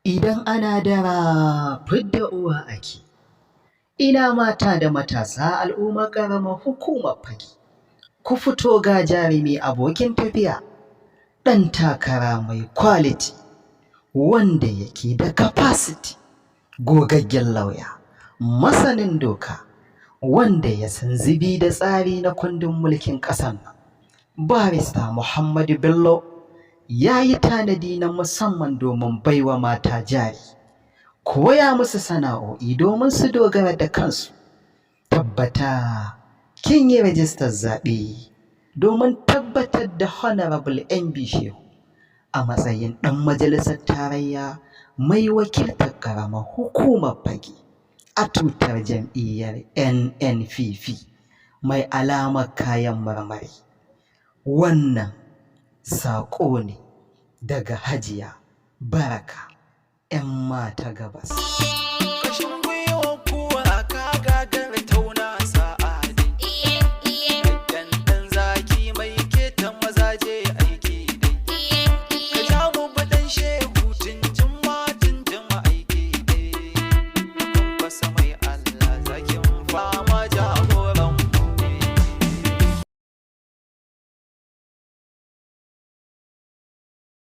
Idan ana dara fidda uwa ake. Ina mata da matasa al'ummar ƙaramar hukumar Fage. Ku fito ga jarumi abokin tafiya, ɗan takara mai quality, wanda yake da capacity, gogaggen lauya, masanin doka, wanda ya san zubi da tsari na kundin mulkin ƙasar nan. Barista Muhammadu Bello ya yi tanadi na musamman domin baiwa mata jari, koya musu sana'o'i domin su dogara da kansu. Tabbata kin yi rajistar zaɓe domin tabbatar da Honorable MB Shehu a matsayin ɗan majalisar tarayya mai wakiltar ƙaramar hukumar Fage a tutar jam'iyyar NNPP mai alamar kayan marmari. Wannan saƙo ne daga Hajiya Baraka 'yan mata Gabas.